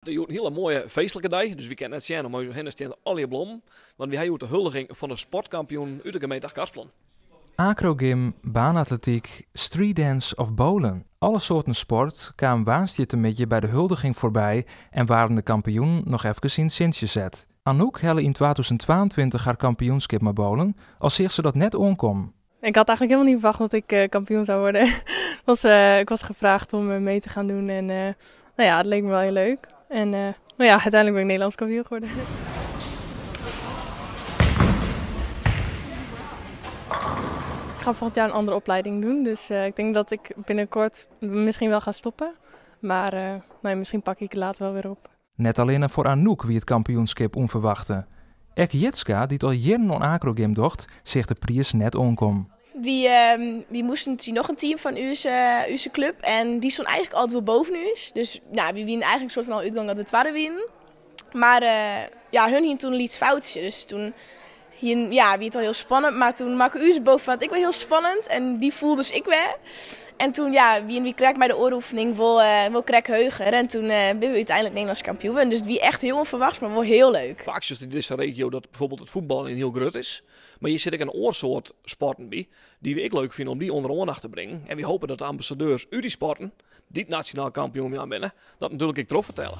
It is in hiele moaie feestlike dei, dus wy kinne net sjen om ús hinne stean der allegear blommen, want wy ha hjoed de huldiging fan de sportkampioenen út de gemeente Achtkarspelen. Acrogym, baanatletiek, streetdance of bowlen. Alle soarten sport kamen woansdeitemiddei by de huldiging foarby en waarden de kampioenen noch efkes yn it sintsje set. Anouk helle yn 2022 har kampioenskip mei bowlen, al seach se dat net oankommen. Ik had eigenlijk helemaal niet verwacht dat ik kampioen zou worden. Ik was gevraagd om mee te gaan doen en nou ja, het leek me wel heel leuk. En nou ja, uiteindelijk ben ik Nederlands kampioen geworden. Ik ga volgend jaar een andere opleiding doen, dus ik denk dat ik binnenkort misschien wel ga stoppen. Maar nou ja, misschien pak ik het later wel weer op. Net allinne foar Anouk wie it kampioenskip ûnferwachte. Ek Jitska, dy't al jierren oan acrogym docht, seach de priis net oankommen. Wy moasten tsjin noch in team fan ús klup en dy stond eigenlijk altyd wol boven ús. Dus nou, wy wienen eigenlijk soort fan al útgong dat we twadde wienen. Maar ja, hun hienen toen in lyts foutsje. Dus toen hien, ja, wie it al hiel spannend, mar toen makke ús bovenfout ek wer hiel spannend en dy foel dus ek wer. En toen, ja, wienen wy krekt by de oare oefening wol krekt heger en toen binne we úteinlik Nederlânsk kampioen wurden. Dus it wie echt hiel ûnferwachts, mar wol hiel leuk. Faak sjochst yn dizze regio dat bijvoorbeeld it fuotbaljen hiel grut is. Mar hjir sit ek in oar soart sporten by, dy't we ek leuk fine om dy ûnder oandacht te bringen. En wy hoopje dat de ambassadeurs út dy sporten, dy't nasjonaal kampioen wurden binne, dat natuerlik ek trochfertelle.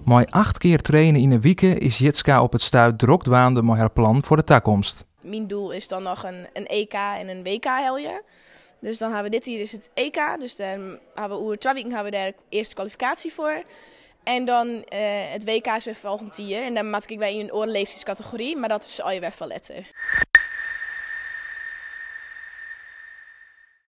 Mei 8 kear traine yn 'e wike is Jitska op it stuit drok dwaande mei har plan foar de takomst. Myn doel is dan noch in EK en in WK helje. Dus dan ha we dit jier is it EK, dus dan ha we oer 2 wiken ha we dêr earste kwalifikaasje foar. En dan it WK is wer folgjend jier en dan moat ik wer yn in oare leeftydskategory, mar dat is allegear wer foar letter.